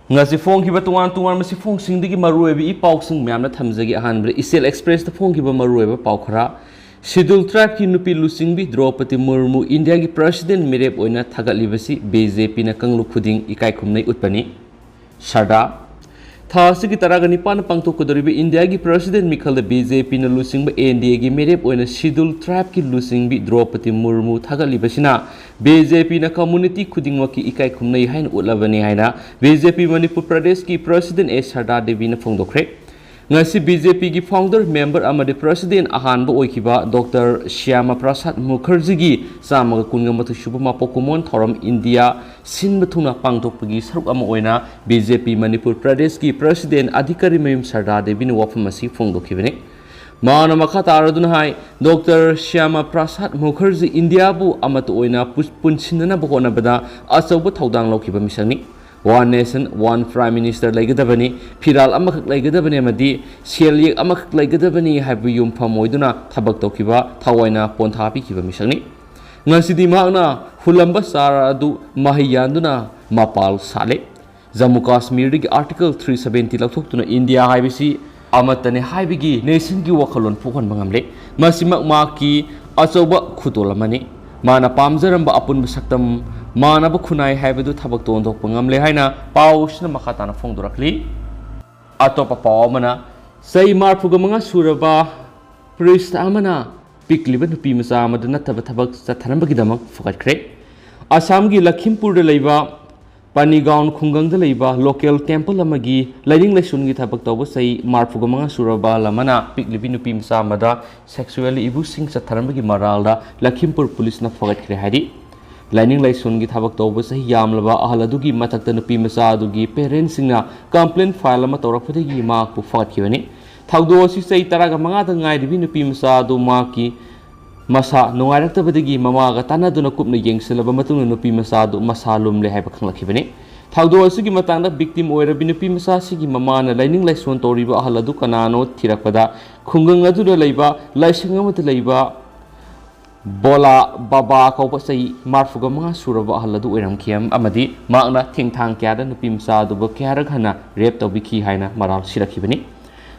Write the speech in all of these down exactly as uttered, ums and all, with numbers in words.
ꯉꯁꯤ ꯐꯣꯡꯈꯤꯕ ꯇꯣꯉꯥꯟ ꯇꯣꯉꯥꯟꯕ ꯁꯤꯐꯣꯡꯁꯤꯡꯗꯒꯤ ꯃꯔꯨꯑꯣꯏꯕ ꯏ ꯄꯥꯎꯁꯤꯡ ꯃꯌꯥꯝꯅ ꯊꯝꯖꯒꯦ꯫ ꯑꯍꯥꯟꯕꯗ ꯏꯆꯦꯜ ꯑꯦꯛꯁꯄ꯭ꯔꯦꯁꯇ ꯐꯣꯡꯈꯤꯕ ꯃꯔꯨꯑꯣꯏꯕ ꯄꯥꯎ ꯈꯔ꯫ ꯁꯤꯗꯨꯜ ꯇ꯭ꯔꯥꯏꯕꯀꯤ ꯅꯨꯄꯤ ꯂꯨꯆꯤꯡꯕꯤ ꯗ꯭ꯔꯧꯄꯗꯤ ꯃꯨꯔꯃꯨ ꯏꯟꯗꯤꯌꯥꯒꯤ ꯄ꯭ꯔꯁꯤꯗꯦꯟ ꯃꯤꯔꯦꯞ ꯑꯣꯏꯅ ꯊꯥꯒꯠꯂꯤꯕꯁꯤ ꯕꯤ ꯖꯦ ꯄꯤꯅ ꯀꯥꯡꯂꯨꯞ ꯈꯨꯗꯤꯡ ꯏꯀꯥꯏ ꯈꯨꯝꯅꯩ ꯎꯠꯄꯅꯤ꯫ ꯁꯔꯗꯥ꯫ ꯊꯥ ꯑꯁꯤꯒꯤ ꯇꯔꯥꯒ ꯅꯤꯄꯥꯟꯗ ꯄꯥꯡꯊꯣꯛꯀꯗꯧꯔꯤꯕ ꯏꯟꯗꯤꯌꯥꯒꯤ ꯄ꯭ꯔꯁꯤꯗꯦꯟ ꯃꯤꯈꯜꯗ ꯕꯤ ꯖꯦ ꯄꯤꯅ ꯂꯨꯆꯤꯡꯕ ꯑꯦꯟ ꯗꯤ ꯑꯦꯒꯤ ꯃꯤꯔꯦꯞ ꯑꯣꯏꯅ ꯁꯤꯗꯨꯜ ꯇ꯭ꯔꯥꯏꯕꯀꯤ ꯂꯨꯆꯤꯡꯕꯤ ꯗ꯭ꯔꯧꯄꯗꯤ ꯃꯨꯔꯃꯨ ꯊꯥꯒꯠꯂꯤꯕꯁꯤꯅ ꯕꯤ ꯖꯦ ꯄꯤꯅ ꯀꯝꯃꯨꯅꯤꯇꯤ ꯈꯨꯗꯤꯡꯃꯛꯀꯤ ꯏꯀꯥꯏ ꯈꯨꯝꯅꯩ ꯍꯥꯏꯅ ꯎꯠꯂꯕꯅꯤ ꯍꯥꯏꯅ ꯕꯤ ꯖꯦ ꯄꯤ ꯃꯅꯤꯄꯨꯔ ꯄ꯭ꯔꯗꯦꯁꯀꯤ ꯄ꯭ꯔꯁꯤꯗꯦꯟ ꯑꯦ ꯁꯔꯗꯥ ꯗꯦꯕꯤꯅ ꯐꯣꯡꯗꯣꯛꯈ꯭ꯔꯦ꯫ ꯉꯁꯤ ꯕꯤ ꯖꯦ ꯄꯤꯒꯤ ꯐꯥꯎꯟꯗꯔ, ꯃꯦꯝꯕꯔ ꯑꯃꯗꯤ ꯄ꯭ꯔꯁꯤꯗꯦꯟ ꯑꯍꯥꯟꯕ ꯑꯣꯏꯈꯤꯕ ꯗꯣꯛꯇꯔ ꯁ꯭ꯌꯥꯃꯥ ꯄ꯭ꯔꯁꯥꯗ ꯃꯨꯈꯔꯖꯤꯒꯤ ꯆꯥꯝꯃꯒ ꯀꯨꯟꯒ ꯃꯥꯊꯣꯏ ꯁꯨꯕ ꯃꯄꯣꯛ ꯀꯨꯝꯑꯣꯟ ꯊꯧꯔꯝ ꯏꯟꯗꯤꯌꯥ ꯁꯤꯟꯕ ꯊꯨꯡꯅ ꯄꯥꯡꯊꯣꯛꯄꯒꯤ ꯁꯔꯨꯛ ꯑꯃ ꯑꯣꯏꯅ ꯕꯤ ꯖꯦ ꯄꯤ ꯃꯅꯤꯄꯨꯔ ꯄ꯭ꯔꯗꯦꯁꯀꯤ ꯄ꯭ꯔꯁꯤꯗꯦꯟ ꯑꯙꯤꯀꯥꯔꯤꯃꯌꯨꯝ ꯁꯔꯗꯥ ꯗꯦꯕꯤꯅ ꯋꯥꯐꯝ ꯑꯁꯤ ꯐꯣꯡꯗꯣꯛꯈꯤꯕꯅꯤ꯫ ꯃꯍꯥꯛꯅ ꯃꯈꯥ ꯇꯥꯔꯗꯨꯅ ꯍꯥꯏ, ꯗꯣꯛꯇꯔ ꯁ꯭ꯌꯥꯃꯥ ꯄ꯭ꯔꯁꯥꯗ ꯃꯨꯈꯔꯖꯤ ꯏꯟꯗꯤꯌꯥꯕꯨ ꯑꯃꯠꯇ ꯑꯣꯏꯅ ꯄꯨ-, ꯄꯨꯟꯁꯤꯟꯅꯅꯕ ꯍꯣꯠꯅꯕꯗ ꯑꯆꯧꯕ ꯊꯧꯗꯥꯡ ꯂꯧꯈꯤꯕ ꯃꯤꯁꯛꯅꯤ꯫ One Nation, One Prime Minister ꯂꯩꯒꯗꯕꯅꯤ, ꯐꯤꯔꯥꯜ ꯑꯃꯈꯛ ꯂꯩꯒꯗꯕꯅꯤ ꯑꯃꯗꯤ ꯁꯦꯜꯌꯦꯛ ꯑꯃꯈꯛ ꯂꯩꯒꯗꯕꯅꯤ ꯍꯥꯏꯕ ꯌꯨꯝꯐꯝ ꯑꯣꯏꯗꯨꯅ ꯊꯕꯛ ꯇꯧꯈꯤꯕ, ꯊꯋꯥꯏꯅ ꯄꯣꯟꯊꯥ ꯄꯤꯈꯤꯕ ꯃꯤꯁꯛꯅꯤ꯫ ꯉꯁꯤꯗꯤ ꯃꯍꯥꯛꯅ ꯍꯨꯜꯂꯝꯕ ꯆꯥꯔ ꯑꯗꯨ ꯃꯍꯩ ꯌꯥꯟꯗꯨꯅ ꯃꯄꯥꯜ ꯁꯥꯠꯂꯦ꯫ ꯖꯝꯃꯨ ꯀꯥꯁꯃꯤꯔꯗꯒꯤ Article three seventy ꯂꯧꯊꯣꯛꯇꯨꯅ ꯏꯟꯗꯤꯌꯥ ꯍꯥꯏꯕꯁꯤ ꯑꯃꯠꯇꯅꯤ ꯍꯥꯏꯕꯒꯤ nationꯒꯤ ꯋꯥꯈꯜꯂꯣꯟ ꯄꯣꯛꯍꯟꯕ ꯉꯝꯂꯦ꯫ ꯃꯁꯤꯃꯛ ꯃꯍꯥꯛꯀꯤ ꯑꯆꯧꯕ ꯈꯨꯗꯣꯜ ꯑꯃꯅꯤ꯫ ꯃꯥꯅ ꯄꯥꯝꯖꯔꯝꯕ ꯑꯄꯨꯟꯕ ꯁꯛꯇꯝ ꯃꯥꯟꯅꯕ ꯈꯨꯟꯅꯥꯏ ꯍꯥꯏꯕꯗꯨ ꯊꯕꯛꯇ ꯑꯣꯟꯊꯣꯛꯄ ꯉꯝꯂꯦ ꯍꯥꯏꯅ ꯄꯥꯎꯁꯤꯅ ꯃꯈꯥ ꯇꯥꯅ ꯐꯣꯡꯗꯣꯔꯛꯂꯤ꯫ ꯑꯇꯣꯞꯄ ꯄꯥꯎ ꯑꯃꯅ, ꯆꯍꯤ ꯃꯔꯤꯐꯨꯒ ꯃꯉꯥ ꯁꯨꯔꯕ priest ꯑꯃꯅ ꯄꯤꯛꯂꯤꯕ ꯅꯨꯄꯤ ꯃꯆꯥ ꯑꯃꯗ ꯅꯠꯇꯕ ꯊꯕꯛ ꯆꯠꯊꯔꯝꯕꯒꯤꯗꯃꯛ ꯐꯨꯒꯠꯈ꯭ꯔꯦ꯫ ꯑꯁꯥꯝꯒꯤ ꯂꯈꯤꯝꯄꯨꯔꯗ ꯂꯩꯕ ꯄꯅꯤꯒꯥꯎꯟ ꯈꯨꯡꯒꯪꯗ ꯂꯩꯕ local temple ꯑꯃꯒꯤ ꯂꯥꯏꯅꯤꯡ ꯂꯥꯏꯁꯣꯟꯒꯤ ꯊꯕꯛ ꯇꯧꯕ ꯆꯍꯤ ꯃꯔꯤꯐꯨꯒ ꯃꯉꯥ ꯁꯨꯔꯕ ꯑꯍꯜ ꯑꯃꯅ ꯄꯤꯛꯂꯤꯕꯤ ꯅꯨꯄꯤ ꯃꯆꯥ ꯑꯃꯗ sexually abusing ꯆꯠꯊꯔꯝꯕꯒꯤ ꯃꯔꯥꯜꯗ ꯂꯈꯤꯝꯄꯨꯔ ꯄꯨꯂꯤꯁꯅ ꯐꯒꯠꯈ꯭ꯔꯦ ꯍꯥꯏꯔꯤ꯫ ꯂꯥꯏꯅꯤꯡ ꯂꯥꯏꯁꯣꯟꯒꯤ ꯊꯕꯛ ꯇꯧꯕ ꯆꯍꯤ ꯌꯥꯝꯂꯕ ꯑꯍꯜ ꯑꯗꯨꯒꯤ ꯃꯊꯛꯇ ꯅꯨꯄꯤ ꯃꯆꯥ ꯑꯗꯨꯒꯤ parentꯁꯤꯡꯅ complaint file ꯑꯃ ꯇꯧꯔꯛꯄꯗꯒꯤ ꯃꯍꯥꯛꯄꯨ ꯐꯒꯠꯈꯤꯕꯅꯤ꯫ ꯊꯧꯗꯣꯛ ꯑꯁꯤ ꯆꯍꯤ ꯇꯔꯥꯒ ꯃꯉꯥꯗ ꯉꯥꯏꯔꯤꯕꯤ ꯅꯨꯄꯤ ꯃꯆꯥ ꯑꯗꯨ ꯃꯍꯥꯛꯀꯤ ꯃꯁꯥ ꯅꯨꯡꯉꯥꯏꯔꯛꯇꯕꯗꯒꯤ ꯃꯃꯥꯒ ꯇꯥꯟꯅꯗꯨꯅ ꯀꯨꯞꯅ ꯌꯦꯡꯁꯤꯜꯂꯕ ꯃꯇꯨꯡꯗ ꯅꯨꯄꯤ ꯃꯆꯥ ꯑꯗꯨ ꯃꯁꯥ ꯂꯨꯝꯂꯦ ꯍꯥꯏꯕ ꯈꯪꯂꯛꯈꯤꯕꯅꯤ꯫ ꯊꯧꯗꯣꯛ ꯑꯁꯤꯒꯤ ꯃꯇꯥꯡꯗ victim ꯑꯣꯏꯔꯕꯤ ꯅꯨꯄꯤ ꯃꯆꯥ ꯑꯁꯤꯒꯤ ꯃꯃꯥꯅ ꯂꯥꯏꯅꯤꯡ ꯂꯥꯏꯁꯣꯟ ꯇꯧꯔꯤꯕ ꯑꯍꯜ ꯑꯗꯨ ꯀꯅꯥꯅꯣ ꯊꯤꯔꯛꯄꯗ ꯈꯨꯡꯒꯪ ꯑꯗꯨꯗ ꯂꯩꯕ ꯂꯥꯏꯁꯪ ꯑꯃꯗ ꯂꯩꯕ ꯕꯣꯂꯥ ꯕꯥꯕꯥ ꯀꯧꯕ ꯆꯍꯤ ꯃꯔꯤꯐꯨꯒ ꯃꯉꯥ ꯁꯨꯔꯕ ꯑꯍꯜ ꯑꯗꯨ ꯑꯣꯏꯔꯝꯈꯤ ꯑꯃꯗꯤ ꯃꯍꯥꯛꯅ ꯊꯦꯡꯊꯥꯡ ꯀꯌꯥꯗ ꯅꯨꯄꯤ ꯃꯆꯥ ꯑꯗꯨꯕꯨ ꯀꯌꯥꯔꯛ ꯍꯟꯅ ꯔꯦꯞ ꯇꯧꯕꯤꯈꯤ ꯍꯥꯏꯅ ꯃꯔꯥꯜ ꯁꯤꯔꯛꯈꯤꯕꯅꯤ꯫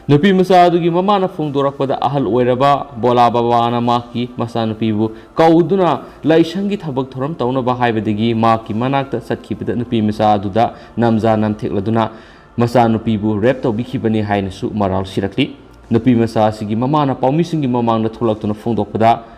ꯅꯨꯄꯤ ꯃꯆꯥ ꯑꯗꯨꯒꯤ ꯃꯃꯥꯅ ꯐꯣꯡꯗꯣꯔꯛꯄꯗ, ꯑꯍꯜ ꯑꯣꯏꯔꯕ ꯕꯣꯂꯥ ꯕꯥꯕꯥꯅ ꯃꯍꯥꯛꯀꯤ ꯃꯆꯥꯅꯨꯄꯤꯕꯨ ꯀꯧꯗꯨꯅ ꯂꯥꯏꯁꯪꯒꯤ ꯊꯕꯛ ꯊꯧꯔꯝ ꯇꯧꯅꯕ ꯍꯥꯏꯕꯗꯒꯤ ꯃꯍꯥꯛꯀꯤ ꯃꯅꯥꯛꯇ ꯆꯠꯈꯤꯕꯗ ꯅꯨꯄꯤ ꯃꯆꯥ ꯑꯗꯨꯗ ꯅꯝꯖꯥ ꯅꯝꯊꯦꯛꯂꯗꯨꯅ ꯃꯆꯥꯅꯨꯄꯤꯕꯨ ꯔꯦꯞ ꯇꯧꯕꯤꯈꯤꯕꯅꯤ ꯍꯥꯏꯅꯁꯨ ꯃꯔꯥꯜ ꯁꯤꯔꯛꯂꯤ꯫ ꯅꯨꯄꯤ ꯃꯆꯥ ꯑꯁꯤꯒꯤ ꯃꯃꯥꯅ ꯄꯥꯎꯃꯤꯁꯤꯡꯒꯤ ꯃꯃꯥꯡꯗ ꯊꯣꯛꯂꯛꯇꯨꯅ ꯐꯣꯡꯗꯣꯛꯄꯗ,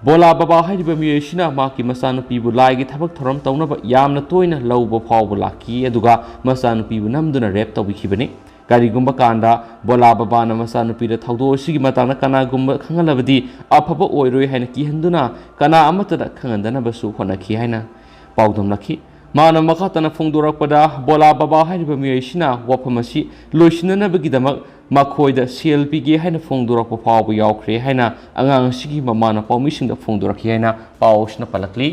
ꯕꯣꯂꯥ ꯕꯥꯕꯥ ꯍꯥꯏꯔꯤꯕ ꯃꯤꯑꯣꯏꯁꯤꯅ ꯃꯍꯥꯛꯀꯤ ꯃꯆꯥꯅꯨꯄꯤꯕꯨ ꯂꯥꯏꯒꯤ ꯊꯕꯛ ꯊꯧꯔꯝ ꯇꯧꯅꯕ ꯌꯥꯝꯅ ꯇꯣꯏꯅ ꯂꯧꯕ ꯐꯥꯎꯕ ꯂꯥꯛꯈꯤ, ꯑꯗꯨꯒ ꯃꯆꯥꯅꯨꯄꯤꯕꯨ ꯅꯝꯗꯨꯅ ꯔꯦꯞ ꯇꯧꯕꯤꯈꯤꯕꯅꯤ꯫ ꯀꯔꯤꯒꯨꯝꯕ ꯀꯥꯟꯗ ꯕꯣꯂꯥ ꯕꯥꯕꯥꯅ ꯃꯆꯥꯅꯨꯄꯤꯗ ꯊꯧꯗꯣꯛ ꯑꯁꯤꯒꯤ ꯃꯇꯥꯡꯗ ꯀꯅꯥꯒꯨꯝꯕ ꯈꯪꯍꯜꯂꯕꯗꯤ ꯑꯐꯕ ꯑꯣꯏꯔꯣꯏ ꯍꯥꯏꯅ ꯀꯤꯍꯟꯗꯨꯅ ꯀꯅꯥ ꯑꯃꯠꯇꯗ ꯈꯪꯍꯟꯗꯅꯕꯁꯨ ꯍꯣꯠꯅꯈꯤ ꯍꯥꯏꯅ ꯄꯥꯎꯗꯝꯂꯛꯈꯤ꯫ ꯃꯥꯅ ꯃꯈꯥ ꯇꯥꯅ ꯐꯣꯡꯗꯣꯔꯛꯄꯗ, ꯕꯣꯂꯥ ꯕꯥꯕꯥ ꯍꯥꯏꯔꯤꯕ ꯃꯤꯑꯣꯏꯁꯤꯅ ꯋꯥꯐꯝ ꯑꯁꯤ ꯂꯣꯏꯁꯤꯟꯅꯅꯕꯒꯤꯗꯃꯛ ꯃꯈꯣꯏꯗ ꯁꯦꯜ ꯄꯤꯒꯦ ꯍꯥꯏꯅ ꯐꯣꯡꯗꯣꯔꯛꯄ ꯐꯥꯎꯕ ꯌꯥꯎꯈ꯭ꯔꯦ ꯍꯥꯏꯅ ꯑꯉꯥꯡ ꯑꯁꯤꯒꯤ ꯃꯃꯥꯅ ꯄꯥꯎꯃꯤꯁꯤꯡꯗ ꯐꯣꯡꯗꯣꯔꯛꯈꯤ ꯍꯥꯏꯅ ꯄꯥꯎ ꯑꯁꯤꯅ ꯄꯜꯂꯛꯂꯤ꯫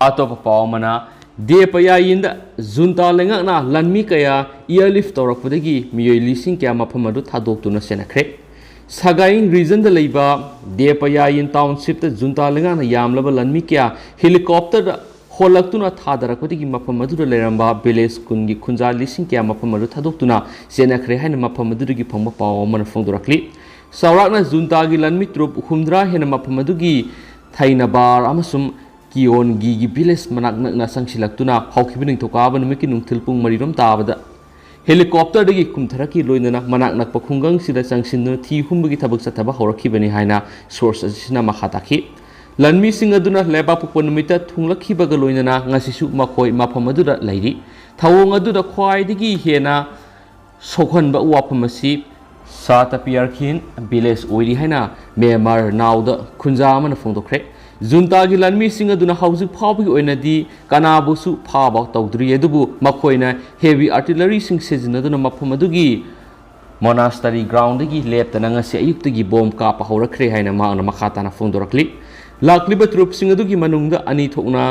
ꯑꯇꯣꯞꯄ ꯄꯥꯎ ꯑꯃꯅ, ꯗꯦꯄꯌꯥꯌꯤꯟꯗ ꯖꯨꯟꯇꯥ ꯂꯩꯉꯥꯛꯅ ꯂꯥꯟꯃꯤ ꯀꯌꯥ ꯑꯦꯌꯔꯂꯤꯐ ꯇꯧꯔꯛꯄꯗꯒꯤ ꯃꯤꯑꯣꯏ ꯂꯤꯁꯤꯡ ꯀꯌꯥ ꯃꯐꯝ ꯑꯗꯨ ꯊꯥꯗꯣꯛꯇꯨꯅ ꯆꯦꯟꯅꯈ꯭ꯔꯦ꯫ ꯁꯒꯥꯏꯡ ꯔꯤꯖꯟꯗ ꯂꯩꯕ ꯗꯦꯄꯌꯥꯌꯤꯟ ꯇꯥꯎꯟꯁꯤꯞꯇ ꯖꯨꯟꯇꯥ ꯂꯩꯉꯥꯛꯅ ꯌꯥꯝꯂꯕ ꯂꯥꯟꯃꯤ ꯀꯌꯥ ꯍꯦꯂꯤꯀꯣꯞꯇꯔꯗ ꯍꯣꯜꯂꯛꯇꯨꯅ ꯊꯥꯗꯔꯛꯄꯗꯒꯤ ꯃꯐꯝ ꯑꯗꯨꯗ ꯂꯩꯔꯝꯕ ꯚꯤꯂꯦꯖ ꯀꯨꯟꯒꯤ ꯈꯨꯟꯖꯥ ꯂꯤꯁꯤꯡ ꯀꯌꯥ ꯃꯐꯝ ꯑꯗꯨ ꯊꯥꯗꯣꯛꯇꯨꯅ ꯆꯦꯟꯅꯈ꯭ꯔꯦ ꯍꯥꯏꯅ ꯃꯐꯝ ꯑꯗꯨꯗꯒꯤ ꯐꯪꯕ ꯄꯥꯎ ꯑꯃꯅ ꯐꯣꯡꯗꯣꯔꯛꯂꯤ꯫ ꯆꯥꯎꯔꯥꯛꯅ ꯖꯨꯟꯇꯥꯒꯤ ꯂꯥꯟꯃꯤ ꯇ꯭ꯔꯨꯞ ꯍꯨꯝꯗ꯭ꯔꯥ ꯍꯦꯟꯅ ꯃꯐꯝ ꯑꯗꯨꯒꯤ ꯊꯩꯅꯕꯥꯔ ꯑꯃꯁꯨꯡ ꯀꯤꯌꯣꯟꯒꯤꯒꯤ ꯚꯤꯂꯦꯖ ꯃꯅꯥꯛ ꯅꯛꯅ ꯆꯪꯁꯤꯜꯂꯛꯇꯨꯅ ꯍꯧꯈꯤꯕ ꯅꯤꯡꯊꯧꯀꯥꯕ ꯅꯨꯃꯤꯠꯀꯤ ꯅꯨꯡꯊꯤꯜ ꯄꯨꯡ ꯃꯔꯤꯔꯣꯝ ꯇꯥꯕꯗ ꯍꯦꯂꯤꯀꯣꯞꯇꯔꯗꯒꯤ ꯀꯨꯝꯊꯔꯛꯈꯤ, ꯂꯣꯏꯅꯅ ꯃꯅꯥꯛ ꯅꯛꯄ ꯈꯨꯡꯒꯪꯁꯤꯗ ꯆꯪꯁꯤꯟꯗꯨꯅ ꯊꯤ ꯍꯨꯝꯕꯒꯤ ꯊꯕꯛ ꯆꯠꯊꯕ ꯍꯧꯔꯛꯈꯤꯕꯅꯤ ꯍꯥꯏꯅ ꯁꯣꯔꯁ ꯑꯁꯤꯅ ꯃꯈꯥ ꯇꯥꯈꯤ꯫ ꯂꯥꯟꯃꯤꯁꯤꯡ ꯑꯗꯨꯅ ꯂꯩꯕꯥꯛꯄꯣꯛꯄ ꯅꯨꯃꯤꯠꯇ ꯊꯨꯡꯂꯛꯈꯤꯕꯒ ꯂꯣꯏꯅꯅ ꯉꯁꯤꯁꯨ ꯃꯈꯣꯏ ꯃꯐꯝ ꯑꯗꯨꯗ ꯂꯩꯔꯤ꯫ ꯊꯧꯑꯣꯡ ꯑꯗꯨꯗ ꯈ꯭ꯋꯥꯏꯗꯒꯤ ꯍꯦꯟꯅ ꯁꯣꯛꯍꯟꯕ ꯋꯥꯐꯝ ꯑꯁꯤ ꯁꯥꯇꯄꯤꯌꯥꯔꯈꯤꯟ ꯚꯤꯂꯦꯖ ꯑꯣꯏꯔꯤ ꯍꯥꯏꯅ ꯃꯦꯃꯥꯔ ꯅꯥꯎꯗ ꯈꯨꯟꯖꯥ ꯑꯃꯅ ꯐꯣꯡꯗꯣꯛꯈ꯭ꯔꯦ꯫ ꯖꯨꯟꯇꯥꯒꯤ ꯂꯥꯟꯃꯤꯁꯤꯡ ꯑꯗꯨꯅ ꯍꯧꯖꯤꯛ ꯐꯥꯎꯕꯒꯤ ꯑꯣꯏꯅꯗꯤ ꯀꯅꯥꯕꯨꯁꯨ ꯐꯥꯕ ꯇꯧꯗ꯭ꯔꯤ, ꯑꯗꯨꯕꯨ ꯃꯈꯣꯏꯅ ꯍꯦꯚꯤ ꯑꯥꯔꯇꯤꯂꯔꯤꯁꯤꯡ ꯁꯤꯖꯤꯟꯅꯗꯨꯅ ꯃꯐꯝ ꯑꯗꯨꯒꯤ ꯃꯣꯅꯥꯁꯇꯔꯤ ꯒ꯭ꯔꯥꯎꯟꯗꯒꯤ ꯂꯦꯞꯇꯅ ꯉꯁꯤ ꯑꯌꯨꯛꯇꯒꯤ ꯕꯣꯝ ꯀꯥꯞꯄ ꯍꯧꯔꯛꯈ꯭ꯔꯦ ꯍꯥꯏꯅ ꯃꯍꯥꯛꯅ ꯃꯈꯥ ꯇꯥꯅ ꯐꯣꯡꯗꯣꯔꯛꯂꯤ꯫ ꯂꯥꯛꯂꯤꯕ ꯇ꯭ꯔꯨꯞꯁꯤꯡ ꯑꯗꯨꯒꯤ ꯃꯅꯨꯡꯗ ꯑꯅꯤ ꯊꯣꯛꯅ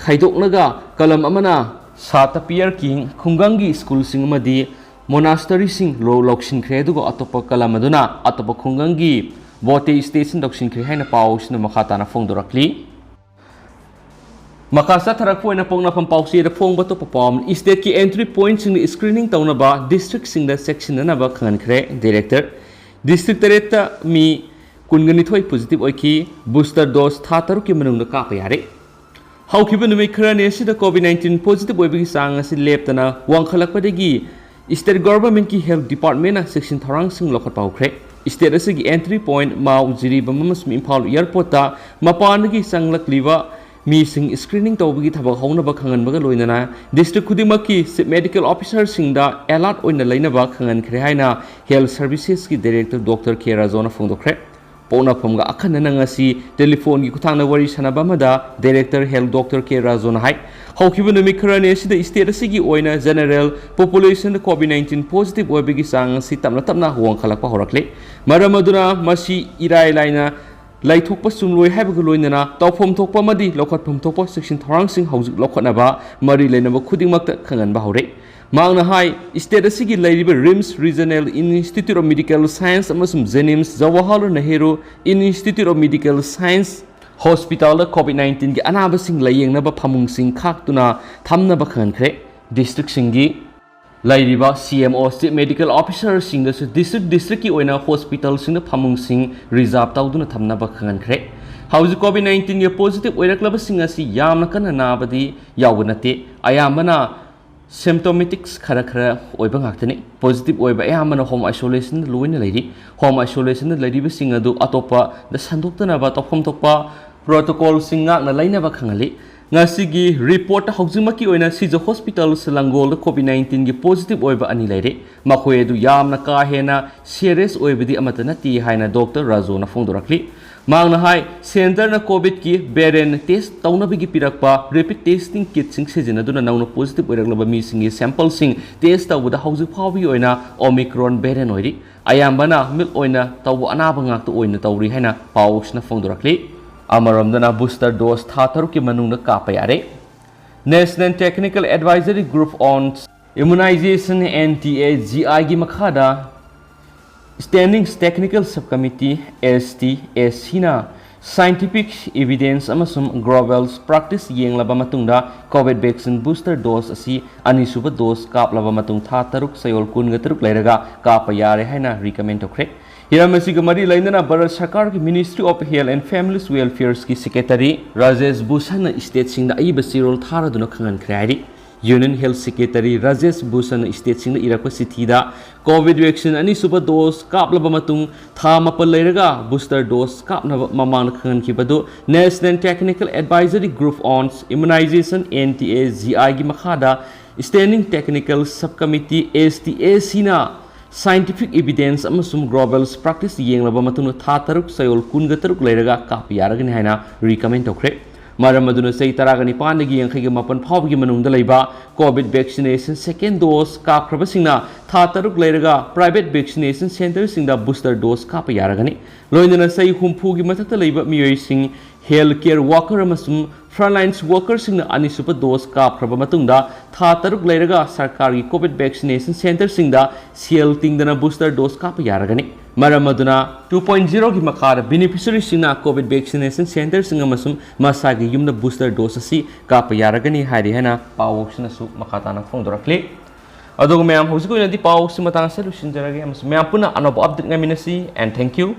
ꯈꯥꯏꯗꯣꯛꯅꯒ ꯀꯂꯝ ꯑꯃꯅ ꯁꯥꯇꯄꯤꯌꯔ ꯀꯤꯡ ꯈꯨꯡꯒꯪꯒꯤ ꯁ꯭ꯀꯨꯜꯁꯤꯡ ꯑꯃꯗꯤ ꯃꯣꯅꯥꯁꯇꯔꯤꯁꯤꯡ ꯂꯧ-, ꯂꯧꯁꯤꯟꯈ꯭ꯔꯦ, ꯑꯗꯨꯒ ꯑꯇꯣꯞꯄ ꯀꯂꯝ ꯑꯗꯨꯅ ꯑꯇꯣꯞꯄ ꯈꯨꯡꯒꯪꯒꯤ ꯕꯣꯇꯦ ꯁ꯭ꯇꯦꯁꯟ ꯇꯧꯁꯤꯟꯈ꯭ꯔꯦ ꯍꯥꯏꯅ ꯄꯥꯎꯁꯤꯅ ꯃꯈꯥ ꯇꯥꯅ ꯐꯣꯡꯗꯣꯔꯛꯂꯤ꯫ ꯃꯈꯥ ꯆꯠꯊꯔꯛꯄ ꯑꯣꯏꯅ ꯄꯣꯛꯅꯐꯝ ꯄꯥꯎꯆꯦꯗ ꯐꯣꯡꯕ ꯑꯇꯣꯞꯄ ꯄꯥꯎ ꯑꯃꯅ, ꯁ꯭ꯇꯦꯠꯀꯤ ꯑꯦꯟꯇ꯭ꯔꯤ ꯄꯣꯏꯟꯠꯁꯤꯡꯗ ꯁ꯭ꯀ꯭ꯔꯤꯅꯤꯡ ꯇꯧꯅꯕ ꯗꯤꯁꯇ꯭ꯔꯤꯛꯁꯤꯡꯗ ꯆꯦꯛꯁꯤꯟꯅꯅꯕ ꯈꯪꯍꯟꯈ꯭ꯔꯦ꯫ ꯗꯤꯔꯦꯛꯇꯔ, ꯗꯤꯁꯇ꯭ꯔꯤꯛ ꯇꯔꯦꯠꯇ ꯃꯤ ꯀꯨꯟꯒ ꯅꯤꯊꯣꯏ ꯄꯣꯖꯤꯇꯤꯚ ꯑꯣꯏꯈꯤ꯫ ꯕꯨꯁꯇꯔ ꯗꯣꯁ ꯊꯥ ꯇꯔꯨꯛꯀꯤ ꯃꯅꯨꯡꯗ ꯀꯥꯞꯄ ꯌꯥꯔꯦ꯫ ꯍꯧꯈꯤꯕ ꯅꯨꯃꯤꯠ ꯈꯔꯅꯤ ꯑꯁꯤꯗ ꯀꯣꯚꯤꯗ ꯅꯥꯏꯟꯇꯤꯟ ꯄꯣꯖꯤꯇꯤꯚ ꯑꯣꯏꯕꯒꯤ ꯆꯥꯡ ꯑꯁꯤ ꯂꯦꯞꯇꯅ ꯋꯥꯡꯈꯠꯂꯛꯄꯗꯒꯤ ꯁ꯭ꯇꯦꯠ ꯒꯣꯚꯔꯟꯃꯦꯟꯠꯀꯤ ꯍꯦꯜꯊ ꯗꯤꯄꯥꯔꯠꯃꯦꯟꯠꯅ ꯆꯦꯛꯁꯤꯟ ꯊꯧꯔꯥꯡꯁꯤꯡ ꯂꯧꯈꯠꯄ ꯍꯧꯈ꯭ꯔꯦ꯫ ꯁ꯭ꯇꯦꯠ ꯑꯁꯤꯒꯤ ꯑꯦꯟꯇ꯭ꯔꯤ ꯄꯣꯏꯟꯠ ꯃꯥꯎ, ꯖꯤꯔꯤꯕꯥꯝ ꯑꯃꯁꯨꯡ ꯏꯝꯐꯥꯜ ꯑꯦꯌꯔꯄꯣꯔꯠꯇ ꯃꯄꯥꯟꯗꯒꯤ ꯆꯪꯂꯛꯂꯤꯕ ꯃꯤꯁꯤꯡ ꯁ꯭ꯀ꯭ꯔꯤꯅꯤꯡ ꯇꯧꯕꯒꯤ ꯊꯕꯛ ꯍꯧꯅꯕ ꯈꯪꯍꯟꯕꯒ ꯂꯣꯏꯅꯅ ꯗꯤꯁꯇ꯭ꯔꯤꯛ ꯈꯨꯗꯤꯡꯃꯛꯀꯤ ꯆꯤꯐ ꯃꯦꯗꯤꯀꯦꯜ ꯑꯣꯐꯤꯁꯔꯁꯤꯡꯗ ꯑꯦꯂꯔꯠ ꯑꯣꯏꯅ ꯂꯩꯅꯕ ꯈꯪꯍꯟꯈ꯭ꯔꯦ ꯍꯥꯏꯅ ꯍꯦꯜꯊ ꯁꯔꯚꯤꯁꯦꯁꯀꯤ ꯗꯥꯏꯔꯦꯛꯇꯔ ꯗꯣꯛꯇꯔ ꯀꯦ ꯔꯥꯖꯣꯅ ꯐꯣꯡꯗꯣꯛꯈ꯭ꯔꯦ꯫ ꯄꯣꯛꯅꯐꯝꯒ ꯑꯈꯟꯅꯅ ꯉꯁꯤ ꯇꯦꯂꯤꯐꯣꯟꯒꯤ ꯈꯨꯠꯊꯥꯡꯗ ꯋꯥꯔꯤ ꯁꯥꯟꯅꯕ ꯑꯃꯗ ꯗꯥꯏꯔꯦꯛꯇꯔ ꯍꯦꯜꯊ ꯗꯣꯛꯇꯔ ꯀꯦ ꯔꯥꯖꯣꯅ ꯍꯥꯏ, ꯍꯧꯈꯤꯕ ꯅꯨꯃꯤꯠ ꯈꯔꯅꯤ ꯑꯁꯤꯗ ꯁ꯭ꯇꯦꯠ ꯑꯁꯤꯒꯤ ꯑꯣꯏꯅ ꯖꯦꯅꯔꯦꯜ ꯄꯣꯄꯨꯂꯦꯁꯟꯗ ꯀꯣꯚꯤꯗ ꯅꯥꯏꯟꯇꯤꯟ ꯄꯣꯖꯤꯇꯤꯚ ꯑꯣꯏꯕꯒꯤ ꯆꯥꯡ ꯑꯁꯤ ꯇꯞꯅ ꯇꯞꯅ ꯋꯥꯡꯈꯠꯂꯛꯄ ꯍꯧꯔꯛꯂꯦ꯫ ꯃꯔꯝ ꯑꯗꯨꯅ ꯃꯁꯤ ꯏꯔꯥꯏ ꯂꯥꯏꯅ ꯂꯩꯊꯣꯛꯄ ꯆꯨꯝꯂꯣꯏ ꯍꯥꯏꯕꯒ ꯂꯣꯏꯅꯅ ꯇꯧꯐꯝ ꯊꯣꯛꯄ ꯑꯃꯗꯤ ꯂꯧꯈꯠꯐꯝ ꯊꯣꯛꯄ ꯆꯦꯛꯁꯤꯟ ꯊꯧꯔꯥꯡꯁꯤꯡ ꯍꯧꯖꯤꯛ ꯂꯧꯈꯠꯅꯕ ꯃꯔꯤ ꯂꯩꯅꯕ ꯈꯨꯗꯤꯡꯃꯛꯇ ꯈꯪꯍꯟꯕ ꯍꯧꯔꯦ꯫ ꯃꯍꯥꯛꯅ ꯍꯥꯏ, ꯁ꯭ꯇꯦꯠ ꯑꯁꯤꯒꯤ ꯂꯩꯔꯤꯕ RIMS regional institute of medical science ꯑꯃꯁꯨꯡ JNIMS Jawaharlal Nehru institute of medical science ꯍꯣꯁꯄꯤꯇꯥꯜꯗ ꯀꯣꯚꯤꯗ ꯅꯥꯏꯟꯇꯤꯟꯒꯤ ꯑꯅꯥꯕꯁꯤꯡ ꯂꯥꯌꯦꯡꯅꯕ ꯐꯃꯨꯡꯁꯤꯡ ꯈꯥꯛꯇꯨꯅ ꯊꯝꯅꯕ ꯈꯪꯍꯟꯈ꯭ꯔꯦ꯫ ꯗꯤꯁꯇ꯭ꯔꯤꯛꯁꯤꯡꯒꯤ ꯂꯩꯔꯤꯕ ꯁꯤ M O, chief medical ꯑꯣꯐꯤꯁꯔꯁꯤꯡꯗꯁꯨ district ꯗꯤꯁꯇ꯭ꯔꯤꯛꯀꯤ ꯑꯣꯏꯅ ꯍꯣꯁꯄꯤꯇꯥꯜꯁꯤꯡꯗ ꯐꯃꯨꯡꯁꯤꯡ ꯔꯤꯖꯥꯔꯚ ꯇꯧꯗꯨꯅ ꯊꯝꯅꯕ ꯈꯪꯍꯟꯈ꯭ꯔꯦ꯫ ꯍꯧꯖꯤꯛ ꯀꯣꯚꯤꯗ ꯅꯥꯏꯟꯇꯤꯟꯒꯤ ꯄꯣꯖꯤꯇꯤꯚ ꯑꯣꯏꯔꯛꯂꯕꯁꯤꯡ ꯑꯁꯤ ꯌꯥꯝꯅ ꯀꯟꯅ ꯅꯥꯕꯗꯤ ꯌꯥꯎꯕ ꯅꯠꯇꯦ꯫ ꯑꯌꯥꯝꯕꯅ ꯁꯤꯝꯇꯣꯃꯦꯇꯤꯛꯁ ꯈꯔ ꯈꯔ ꯑꯣꯏꯕ ꯉꯥꯛꯇꯅꯤ꯫ ꯄꯣꯖꯤꯇꯤꯚ ꯑꯣꯏꯕ ꯑꯌꯥꯝꯕꯅ ꯍꯣꯝ ꯑꯥꯏꯁꯣꯂꯦꯁꯟꯗ ꯂꯣꯏꯅ ꯂꯩꯔꯤ꯫ ꯍꯣꯝ ꯑꯥꯏꯁꯣꯂꯦꯁꯟꯗ ꯂꯩꯔꯤꯕꯁꯤꯡ ꯑꯗꯨ ꯑꯇꯣꯞꯄꯗ ꯁꯟꯗꯣꯛꯇꯅꯕ ꯇꯧꯐꯝ ꯊꯣꯛꯄ ꯄ꯭ꯔꯣꯇꯣꯀꯣꯜꯁꯤꯡ ꯉꯥꯛꯅ ꯂꯩꯅꯕ ꯈꯪꯍꯜꯂꯤ꯫ ꯉꯁꯤꯒꯤ ꯔꯤꯄꯣꯔꯠꯇ ꯍꯧꯖꯤꯛꯃꯛꯀꯤ ꯑꯣꯏꯅ ꯁꯤꯖ ꯍꯣꯁꯄꯤꯇꯥꯜ ꯂꯥꯡꯒꯣꯜꯗ ꯀꯣꯚꯤꯗ ꯅꯥꯏꯟꯇꯤꯟꯒꯤ ꯄꯣꯖꯤꯇꯤꯚ ꯑꯣꯏꯕ ꯑꯅꯤ ꯂꯩꯔꯦ꯫ ꯃꯈꯣꯏ ꯑꯗꯨ ꯌꯥꯝꯅ ꯀꯥ ꯍꯦꯟꯅ ꯁꯤꯔꯤꯌꯁ ꯑꯣꯏꯕꯗꯤ ꯑꯃꯠꯇ ꯅꯠꯇꯦ ꯍꯥꯏꯅ ꯗꯣꯛꯇꯔ ꯔꯥꯖꯨꯅ ꯐꯣꯡꯗꯣꯔꯛꯂꯤ꯫ ꯃꯍꯥꯛꯅ ꯍꯥꯏ, ꯁꯦꯟꯇꯔꯅ ꯀꯣꯚꯤꯗꯀꯤ ꯚꯦꯔꯤꯌꯦꯟꯠ ꯇꯦꯁ ꯇꯧꯅꯕꯒꯤ ꯄꯤꯔꯛꯄ ꯔꯦꯄꯤꯗ ꯇꯦꯁꯇꯤꯡ ꯀꯤꯠꯁꯤꯡ ꯁꯤꯖꯤꯟꯅꯗꯨꯅ ꯅꯧꯅ ꯄꯣꯖꯤꯇꯤꯚ ꯑꯣꯏꯔꯛꯂꯕ ꯃꯤꯁꯤꯡꯒꯤ ꯁꯦꯝꯄꯜꯁꯤꯡ ꯇꯦꯁ ꯇꯧꯕꯗ ꯍꯧꯖꯤꯛ ꯐꯥꯎꯕꯒꯤ ꯑꯣꯏꯅ ꯑꯣꯃꯤꯀ꯭ꯔꯣꯟ ꯚꯦꯔꯤꯌꯦꯟꯠ ꯑꯣꯏꯔꯤ꯫ ꯑꯌꯥꯝꯕꯅ ꯃꯤꯜꯛ ꯑꯣꯏꯅ ꯇꯧꯕ ꯑꯅꯥꯕ ꯉꯥꯛꯇ ꯑꯣꯏꯅ ꯇꯧꯔꯤ ꯍꯥꯏꯅ ꯄꯥꯎꯁꯤꯅ ꯐꯣꯡꯗꯣꯔꯛꯂꯤ꯫ ꯑꯃꯔꯣꯝꯗꯅ ꯕꯨꯁꯇꯔ ꯗꯣꯁ ꯊꯥ ꯇꯔꯨꯛꯀꯤ ꯃꯅꯨꯡꯗ ꯀꯥꯞꯄ ꯌꯥꯔꯦ꯫ National Technical Advisory Group on Immunization, N T A G I ꯒꯤ ꯃꯈꯥꯗ Standing Technical Subcommittee, S T A C ꯅ scientific evidence ꯑꯃꯁꯨꯡ global practice ꯌꯦꯡꯂꯕ ꯃꯇꯨꯡꯗ COVID vaccine booster dose ꯑꯁꯤ ꯑꯅꯤꯁꯨꯕ dose ꯀꯥꯞꯂꯕ ꯃꯇꯨꯡ ꯊꯥ ꯇꯔꯨꯛ ꯆꯌꯣꯜ ꯀꯨꯟꯒ ꯇꯔꯨꯛ ꯂꯩꯔꯒ ꯀꯥꯞꯄ ꯌꯥꯔꯦ ꯍꯥꯏꯅ recommend ꯇꯧꯈ꯭ꯔꯦ꯫ ꯍꯤꯔꯝ ꯑꯁꯤꯒ ꯃꯔꯤ ꯂꯩꯅꯅ ꯚꯥꯔꯠ ꯁꯔꯀꯥꯔꯒꯤ Ministry of Health and Families Welfareꯒꯤ Secretary Rajesh ꯚꯨꯁꯟꯅ stateꯁꯤꯡꯗ ꯑꯏꯕ ꯆꯦꯔꯣꯜ ꯊꯥꯔꯗꯨꯅ ꯈꯪꯍꯟꯈ꯭ꯔꯦ ꯍꯥꯏꯔꯤ꯫ Union Health Secretary Rajesh ꯚꯨꯁꯟꯅ stateꯁꯤꯡꯗ ꯏꯔꯛꯄ ꯆꯤꯊꯤꯗ COVID vaccine ꯑꯅꯤꯁꯨꯕ dose ꯀꯥꯞꯂꯕ ꯃꯇꯨꯡ ꯊꯥ ꯃꯥꯄꯜ ꯂꯩꯔꯒ booster dose ꯀꯥꯞꯅꯕ ꯃꯃꯥꯡꯗ ꯈꯪꯍꯟꯈꯤꯕꯗꯨ National Technical Advisory Group on Immunization, N T A G I ꯒꯤ ꯃꯈꯥꯗ Standing Technical Subcommittee, S T A C ꯅ scientific evidence ꯑꯃꯁꯨꯡ global practice ꯌꯦꯡꯂꯕ ꯃꯇꯨꯡꯗ ꯊꯥ ꯇꯔꯨꯛ ꯆꯌꯣꯜ ꯀꯨꯟꯒ ꯇꯔꯨꯛ ꯂꯩꯔꯒ ꯀꯥꯞꯄ ꯌꯥꯔꯒꯅꯤ ꯍꯥꯏꯅ recommend ꯇꯧꯈ꯭ꯔꯦ꯫ ꯃꯔꯝ ꯑꯗꯨꯅ ꯆꯍꯤ ꯇꯔꯥꯒ ꯅꯤꯄꯥꯟꯗꯒꯤ ꯌꯥꯡꯈꯩꯒ ꯃꯥꯄꯟ ꯐꯥꯎꯕꯒꯤ ꯃꯅꯨꯡꯗ ꯂꯩꯕ COVID vaccination second dose ꯀꯥꯞꯈ꯭ꯔꯕꯁꯤꯡꯅ ꯊꯥ ꯇꯔꯨꯛ ꯂꯩꯔꯒ private vaccination centreꯁꯤꯡꯗ booster dose ꯀꯥꯞꯄ ꯌꯥꯔꯒꯅꯤ꯫ ꯂꯣꯏꯅꯅ ꯆꯍꯤ ꯍꯨꯝꯐꯨꯒꯤ ꯃꯊꯛꯇ ꯂꯩꯕ ꯃꯤꯑꯣꯏꯁꯤꯡ, health care worker ꯑꯃꯁꯨꯡ frontline workerꯁꯤꯡꯅ ꯑꯅꯤꯁꯨꯕ dose ꯀꯥꯞꯈ꯭ꯔꯕ ꯃꯇꯨꯡꯗ ꯊꯥ ꯇꯔꯨꯛ ꯂꯩꯔꯒ ꯁꯔꯀꯥꯔꯒꯤ COVID vaccination centreꯁꯤꯡꯗ ꯁꯦꯜ ꯇꯤꯡꯗꯅ booster dose ꯀꯥꯞꯄ ꯌꯥꯔꯒꯅꯤ꯫ ꯃꯔꯝ ꯑꯗꯨꯅ two point zeroꯒꯤ ꯃꯈꯥꯗ beneficiaryꯁꯤꯡꯅ COVID vaccination centreꯁꯤꯡ ꯑꯃꯁꯨꯡ ꯃꯁꯥꯒꯤ ꯌꯨꯝꯗ booster dose ꯑꯁꯤ ꯀꯥꯞꯄ ꯌꯥꯔꯒꯅꯤ ꯍꯥꯏꯔꯤ ꯍꯥꯏꯅ ꯄꯥꯎꯁꯤꯅꯁꯨ ꯃꯈꯥ ꯇꯥꯅ ꯐꯣꯡꯗꯣꯔꯛꯂꯤ꯫ ꯑꯗꯨꯒ ꯃꯌꯥꯝ, ꯍꯧꯖꯤꯛꯀꯤ ꯑꯣꯏꯅꯗꯤ ꯄꯥꯎꯁꯤ ꯃꯇꯥꯡ ꯑꯁꯤꯗ ꯂꯣꯏꯁꯤꯟꯖꯔꯒꯦ ꯑꯃꯁꯨꯡ ꯃꯌꯥꯝ ꯄꯨꯟꯅ ꯑꯅꯧꯕ update ꯉꯥꯏꯃꯤꯟꯅꯁꯤ, and thank you꯫